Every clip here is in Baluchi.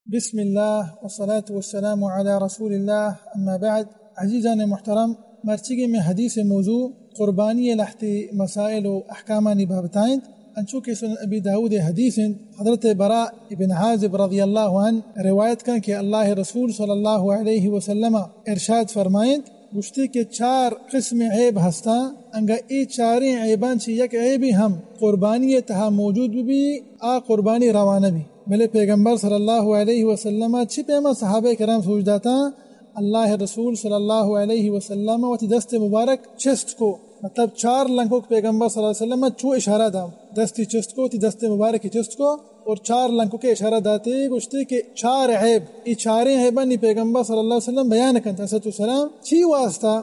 بسم اللہ والصلاة والسلام علی رسول اللہ، اما بعد۔ عزیزان محترم، مرچیگیں مئے حدیث موضوع قربانی لہتے مسائل و احکامانی بابتا انت۔ انچو کہ سنن ابی داؤد حدیث انت، حضرت براء ابن عازب رضی اللہ عنہ روایت کن کہ اللہ رسول صلی اللہ علیہ وسلم ارشاد فرمائنت، گوشتے کہ چار قسم عیب ہستاں، انگا اے چاریں عیباں چہ یک عیبے ہم قربانی تہا موجود بہ بی، آ قربانی روا نہ بی۔ بلے پیغمبر صلی اللہ علیہ وسلم چی پیما صحابہ کرام سوچ داتاں؟ اللہ رسول صلی اللہ علیہ وسلم وتی دست مبارک چست کو، مطلب چار لنکک پیغمبر صلی اللہ علیہ وسلم چو اشارہ دا، دستی چست کو، وتی دست مبارک چست کو اور چار لنکک اشارہ داتے، گوشتے کہ چار عیب، ای چاریں عیبانی پیغمبر صلی اللہ علیہ وسلم بیان کنت، الصلاۃ والسلام۔ چی واسطہ؟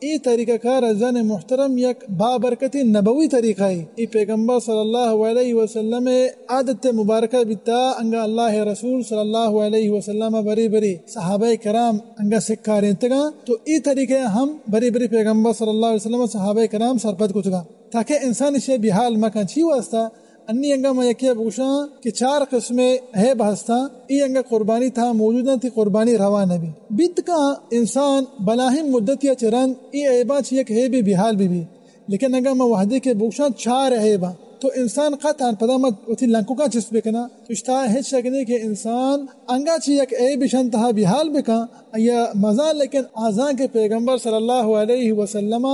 اے طریقہ کار عزیزان محترم یک بابرکتیں نبوی طریقہ ہے۔ اے پیغمبر صلی اللہ علیہ وسلم عادت مبارکہ بیتا، انگا اللہ رسول صلی اللہ علیہ وسلم برے برے صحابہ کرام انگا سکارینتگاں، تو اے طریقہ ہم برے برے پیغمبر صلی اللہ علیہ وسلم صحابہ کرام سرپد کتگاں، تاکہ انسان اشی بحال مکن۔ چی واسطہ؟ انی انگا ما یکے بگوشاں کہ چار قسم عیب ہستاں، ای انگا قربانی تہا موجود انت، تی قربانی روا نبی۔ بیت کاں انسان بلاہیں مدتی چہ رند ای عیباں چہ یک عیبے بحال بی بی، لیکن انگا ما وحدے کہ بگوشاں چار عیباں، تو انسان قطعاً پدا ما وتی لنککاں چست بکناں، اشتا ہچ شک نہیں کہ انسان انگا چہ یک عیب شن تہا بحال بکن، آیا مزان، لیکن آزان کہ پیغمبر صلی اللہ علیہ وسلم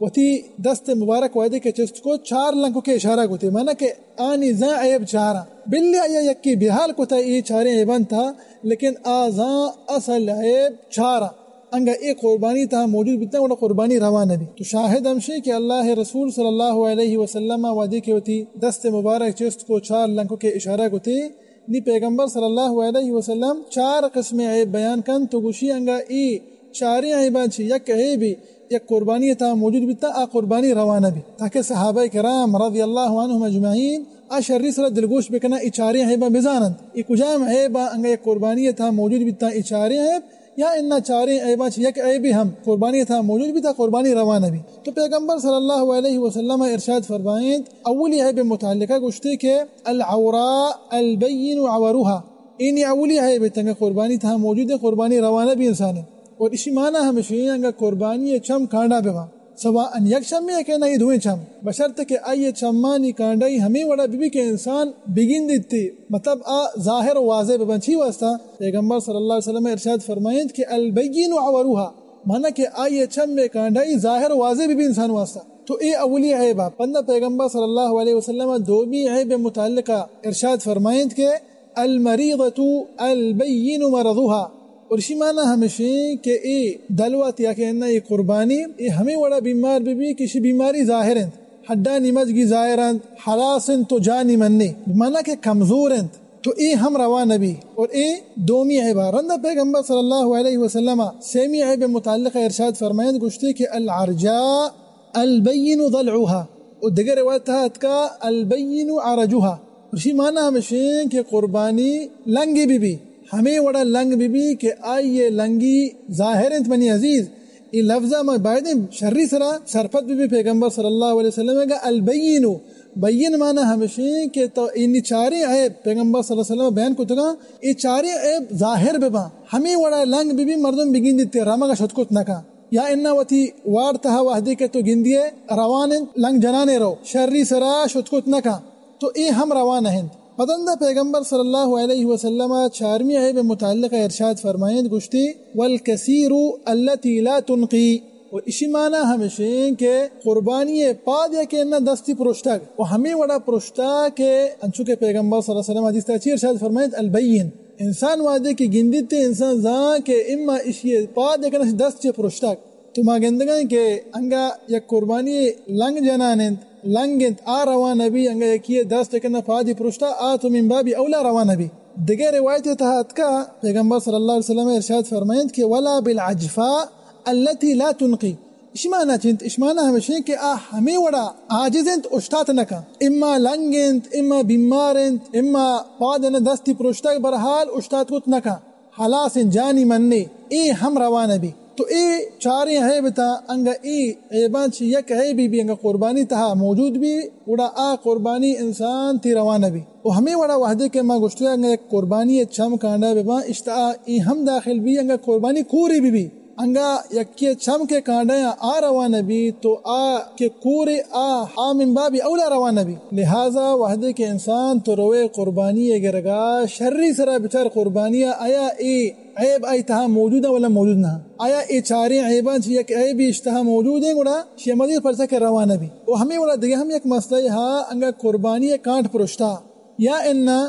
وتی دست مبارک وحدے کہ چست کو، چار لنکک اشارہ گوتے، مانا کہ آنی زان عیب چاراں۔ بلے آیا یکی بحال کتا اے چاریں عیبان تہا، لیکن آ زان اصل عیب چاراں۔ انگا اے قربانی تہا موجود بیتاں، گڑا قربانی روا نبی۔ تو شاہد ہمشی کہ اللہ رسول صلی اللہ علیہ وسلم وحدے کہ وتی دست مبارک چست کو، چار لنکک اشارہ گوتے، نی پیغمبر صلی اللہ علیہ وسلم چار قسم عیب بیان کن، تو گوشی انگا ای چاریں عیباں چہ یک عیبے یک قربانی تہا موجود بیتا، آ قربانی روا نہ بی، تاکہ صحابہ کرام رضی اللہ عنہم اجمعین آ شری سرا دلگوش بکنن، ای چاریں عیباں بزاننت، ای کجام عیباں انگا یک قربانی تہا موجود بیتا، ای چاریں عیب، یا انا چاریں عیباں چہ یک عیبے ہم قربانی تہا موجود بیتا، قربانی روا نہ بی۔ تو پیغمبر صلی اللہ علیہ وسلم ارشاد فرمائنت، اولی عیب متعلقہ گوشتے کہ العوراء البین عورها، اینی اولی عیب انت انگا قربانی تہا موجود ہے، قربانی روا نہ بی انسان۔ اور اشی معنی ہمشی انگا قربانی چم کانڈا ببا، سواء یک چمے کہ نہ دوئیں چم، بشرط کہ آئی چمانی کانڈائی ہمیں وڑا ببی کہ انسان بگندیت، مطلب آ ظاہر و واضح ببن۔ چی واسطہ؟ پیغمبر صلی اللہ علیہ وسلم ارشاد فرمائنت کہ البین عورها، مانا کہ آئی چم کانڈائی ظاہر واضح ببی انسان واسطہ۔ تو اے اولی عیب آ۔ پدا پیغمبر صلی اللہ علیہ وسلم دومی عیب متعلقہ ارشاد فرمائنت کہ المریضۃ البین مرضها، اور اشی معنی ہمشی کہ اے دلوت یا کہ انا اے قربانی، اے ہمیں وڑا بیمار ببی کہ اشی بیماری ظاہر انت، ہڈانی مجگی ظاہر انت، ہلاس انت تو جانی منی، مانا کہ کمزور انت۔ تو اے ہم روا نبی۔ اور اے دومی عیب آ۔ رندا پیغمبر صلی اللہ علیہ وسلم سیمی عیب متعلق ارشاد فرمائنت، گوشتے کہ العرجاء البین ضلعها، و دگہ روایت تہا اتکا البین عرجها۔ اشی معنی ہمشی کہ قربانی لنگی بی بی، ہمیں وڑا لنگ بی بی کہ آئی لنگی ظاہر انت۔ منی عزیز، اے لفظ ما بایدیں شری سرا سرپد ببی۔ پیغمبر صلی اللہ علیہ وسلم گا البین، بین معنی ہمشی کہ تو اینی چاریں عیب پیغمبر صلی اللہ علیہ وسلم بیان کتگا، اے چاریں عیب ظاہر ببا، ہمیں وڑا لنگ ببی، مردم بگندیت رمگا شت کت نکا، یا انا وتی وارڈ تہا وحدے کہ تو گندیے روان انت، لنگ جنانے رو، شری سرا شت کت نکا۔ تو اے ہم روا نہ انت۔ پدندا پیغمبر صلی اللہ علیہ وسلم چارمی عیب متعلق ارشاد فرمائنت، گوشتی، والکسیر التی لا تنقی، و اشی معنی ہمشیں کہ قربانی پاد یا کہ انہ دستی پروشتگ، و ہمیں وڑا پروشتگ کہ انچو کہ پیغمبر صلی اللہ علیہ وسلم حدیث تہا چی ارشاد فرمائنت، البین، انسان وہدے کہ گندیت، انسان زان کہ اما اشی پاد یا کہ انہ دست چے پروشتگ۔ تو ما گندگا ایں کہ انگا یک قربانی لنگ جنان انت، لنگ انت، آ روا نبی، انگا یکی دست کنہ پادی پرشتا، آ تو من باب اولا روا نبی۔ دگہ روایت تہا اتکا، پیغمبر صلی اللہ علیہ وسلم ارشاد فرمائنت کہ ولا بالعجفاء التي لا تنقي۔ اشی معنی چنت؟ اشی معنی ہمشیں کہ آ ہمیں وڑا عاجز انت، اشتات نکا۔ اما لنگ انت، اما بیمار انت، اما پاد انہ دستی پرشتگ، برحال اشتات کت نکا۔ ہلاس انت، جانی منی، اے ہم روا نبی۔ تو اے چاریں عیب تا، انگا اے عیباں چہ یک عیبی بی انگا قربانی تہا موجود بی، گڑا آ قربانی انسان تی روا نہ بی۔ و ہمے وڑا وہدے کہ ما گوشتگ انگا یک قربانی چم کانڈا بباں، اشتا اے ہم داخل بی، انگا قربانی کورے بی بی، انگا یکے چم کے کانڈا آ روا نہ بی، تو آ کہ کورے آ، آ من باب اولا روا نہ بی۔ لہذا وہدے کہ انسان تو روے قربانی گرگا، شری سرا بچار قربانی آیا اے عیب آئی تہا موجود اَ ولا موجود نہ اَ؟ آیا اے چاریں عیباں چہ یک عیبے اش تہا موجود ایں، گڑا شی مزیر پرچا کہ روا نہ بی؟ و ہمے وڑا دگہ ہم یک مسئلہ ہا، انگا قربانی کانٹ پرشتا یا انا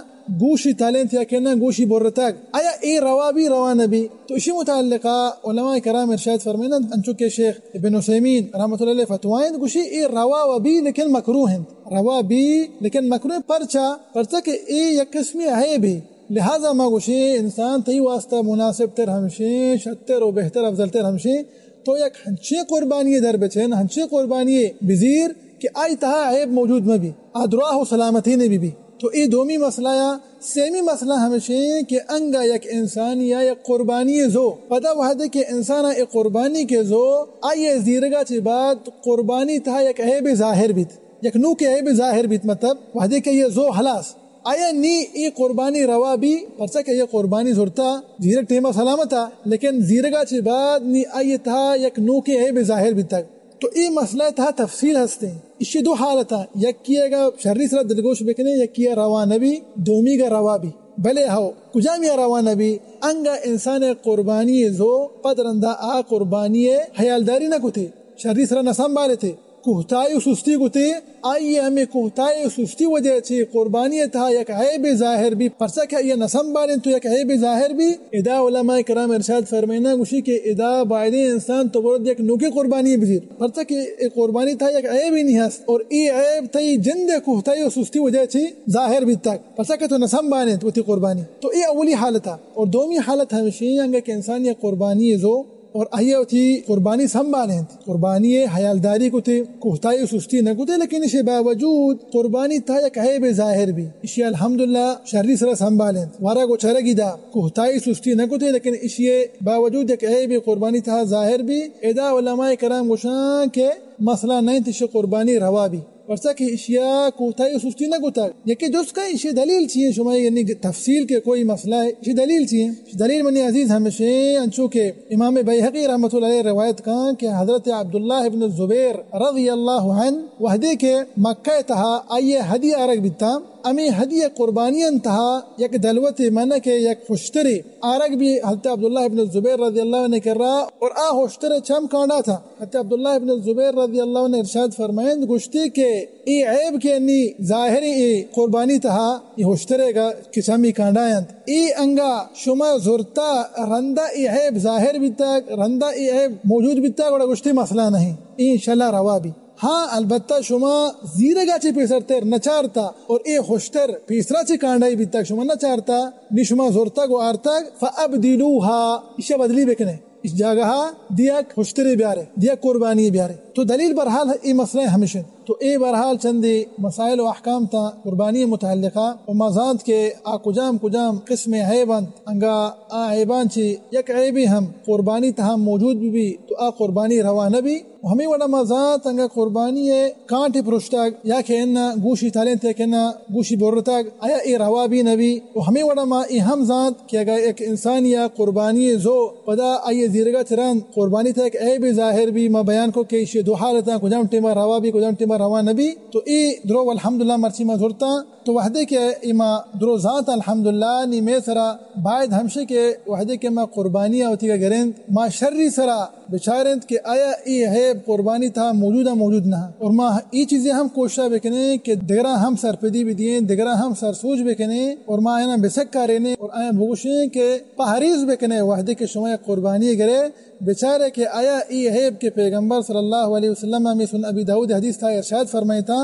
گوشی تلینت یا کہ انا گوشی برتگ، آیا اے روا بی روا نہ بی؟ تو اشی متعلقہ علماء کرام ارشاد فرمائنت، انچو کہ شیخ ابن عثیمین رحمۃ اللہ علیہ فتوائیں گوشی اے روا و بی لیکن مکروہ انت، روا بی لیکن مکروہ انت۔ پرچا؟ پرچا کہ اے یک قسمی عیبے۔ لہذا ما گوشیں انسان تئی واسطہ مناسب تر ہمشیں، شتر و بہتر افضل تر ہمشیں، تو یک ہنچیں قربانی در بچین، ہنچیں قربانی بزیر کہ آئی تہا عیب موجود مہ بی، آ دراہ و سلامتیں بی بی۔ تو اے دومی مسئلہ یا سیمی مسئلہ ہمشیں کہ انگا یک انسانی یا یک قربانی زو، پدا وہدے کہ انسان اے قربانی کے زو، آئی زیرگا چہ بعد قربانی تہا یک عیب ظاہر بیت، یک نوکیں عیب ظاہر بیت، مطلب وہدے کہ یہ زو ہلاس، آیا نی اے قربانی روا بی؟ پرچا کہ اے قربانی زرتا زیرگ ٹیما سلامتا، لیکن زیرگا چہ بعد نی آئی تہا یک نوکیں عیب ظاہر بیتگ۔ تو اے مسئلہ تہا تفصیل ہستیں۔ اشی دو حالتاں، یکی اگا شری سرا دلگوش بکنے، یکی روا نبی، دومی گا روا بی۔ بلے ہو، کجامی روا نبی؟ انگا انسان قربانی زو پد رندا آ قربانی حیالداری نہ کتے، شری سرا نہ سنبھالتے، کوتاہی و سستی کتے، آئی ہمے کوتاہی و سستی وجہ چہ قربانی تہا یک عیب ظاہر بی، پرچا کہ آئی نہ سنبھالیں تو یک عیب ظاہر بی۔ ادا علماء کرام ارشاد فرمائنا گوشی کہ ادا بایدیں انسان تو برد یک نوکیں قربانی بزیر، پرچا کہ اے قربانی تہا یک عیب ہی نہیں ہست اور اے عیب تئی جند کوتاہی و سستی وجہ چہ ظاہر بیتگ، پرچا کہ تو نہ سنبھالیں وتی قربانی۔ تو اے اولی حالتا۔ اور دومی حالت ہمشی انگا کہ انسان یک قربانی زو اور آئی وتی قربانی سنبھالینت، قربانی حیالداری کتے، کوتاہی و سستی نہ کتے، لیکن اشی باوجود قربانی تہا یک عیب ظاہر بی، اشی الحمدللہ شری سرا سنبھالینت، ورگ و چرگی دا، کوتاہی سستی نہ کتے، لیکن اشی باوجود یک عیب قربانی تہا ظاہر بی۔ ادا علماء کرام گوشاں کہ مسئلہ نہ انت، اشی قربانی روا بی۔ پرچا کہ اشیا کوتاہی و سستی نہ کتگ۔ یکے جست کن اشی دلیل چی ایں؟ شما یعنی تفصیل کے کوئی مسئلہ ہے، اشی دلیل چی ایں؟ اشی دلیل منی عزیز ہمشیں، انچو کہ امام بیہقی رحمۃ اللہ علیہ روایت کن کہ حضرت عبداللہ ابن الزبیر رضی اللہ عنہ وہدے کہ مکہ تہا آئی ہدی آرگ بیتا، ہمے ہدی قربانی تہا یک دلوتے منک یک ہشترے آرگ بی حضرت عبداللہ ابن الزبیر رضی اللہ عنہ کرا، اور آ ہشتر چم کانڈا تھا۔ حضرت عبداللہ ابن الزبیر رضی اللہ عنہ ارشاد فرمائند گوشتی کہ اے عیب کہ انی ظاہر اے قربانی تہا، اے ہشترے گا کہ چمی کانڈا انت، اے انگا شما زرتا رندا اے عیب ظاہر بیتگ، رندا اے عیب موجود بیتگ، گڑا گوشتی مسئلہ نہیں، اے انشاءاللہ روا بی۔ ہاں، البتہ شما زیرگا چہ پیسرتر نہ چارتا اور اے ہشتر پیسرا چہ کانڈائی بیتگ، شما نہ چارتا، نی شما زرتگ و آرتگ، فابدلوها، اشیا بدلی بکنے، اش جاگہا دیگ ہشترے بیارے، دیگ قربانی بیارے۔ تو دلیل بہرحال اے مسئلہ ہمشن۔ تو اے بہرحال چندے مسائل و احکام تا قربانی متعلقہ و ما زانت کہ آ کجام کجام قسم عیب انت، انگا آ عیبان چہ یک عیبے ہم قربانی تہا موجود بی بی تو آ قربانی روا نہ بی۔ و ہمے وڑا ما زانت انگا قربانی ء کانٹے پرشتگ یا کہ انا گوشی تلینت یا کہ انا گوشی برتگ، آیا اے روا بی نہ بی؟ و ہمے وڑا ما اے ہم زانت کہ اگا یک انسانی ء قربانی ء زو پدا آئی ء زیرگا چہ رند قربانی تہ یک عیبے ظاہر بی، ما بیان کو کہ ایشی دو حالتاں، کجام ٹیما روا بی، کجام ٹیما روا نہ بی، تو اے درو الحمدللہ مرچی ما زرتاں۔ تو وہدے کہ اے ما درو زانت الحمدللہ، نی مئے سرا باید ہمشے کہ وہدے کہ ما قربانی ء وتیگا گرینت، ما شری سرا بچارینت کہ آیا اے عیب قربانی تہا موجود ء موجود نہ۔ اور ما اے چیزیں ہم کوشش بکنیں کہ دگراں ہم سرپدی بدییں، دگراں ہم سرسوج بکنیں اور ما آیاں بسکارینیں اور آیاں بگوشیں کہ پہریز بکنے وہدے کہ شما یک قربانی گرے، بچارے کہ آیا اے عیب کہ پیغمبر صلی اللہ علیہ وسلم ہمیں سن ابی داؤد حدیث تہا ارشاد فرمائیتا،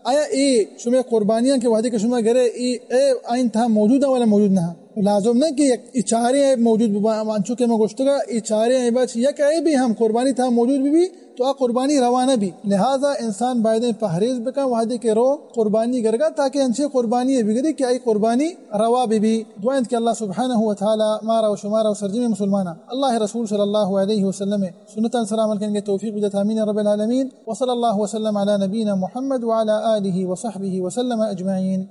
آیا اے شمئے قربانیاں کہ وہدے کہ شما گرے، اے عیب آئین تہا موجود اں ولا موجود نہ؟ لازم نہ کہ یک اے چاریں عیب موجود ببا، انچو کہ ما گوشتگا، اے چاریں عیبا چہ یک عیبے ہم قربانی تہا موجود ببی، تو آ قربانی روا نہ بی۔ لہذا انسان بایدیں پہریز بکن وہدے کہ رو قربانی گرگا، تاکہ انچیں قربانی بگری کہ آئی قربانی روا ببی۔ دعا انت کہ اللہ سبحانہ و تعالی مارا و شمارا و سرجمیں مسلماناں اللہ رسول صلی اللہ علیہ وسلم سنتاں سرا عمل کنگے توفیق بدت۔ آمین رب العالمین۔ وصلی اللہ وسلم علی نبینا محمد وعلی آلہ وصحبہ وسلم اجمعین۔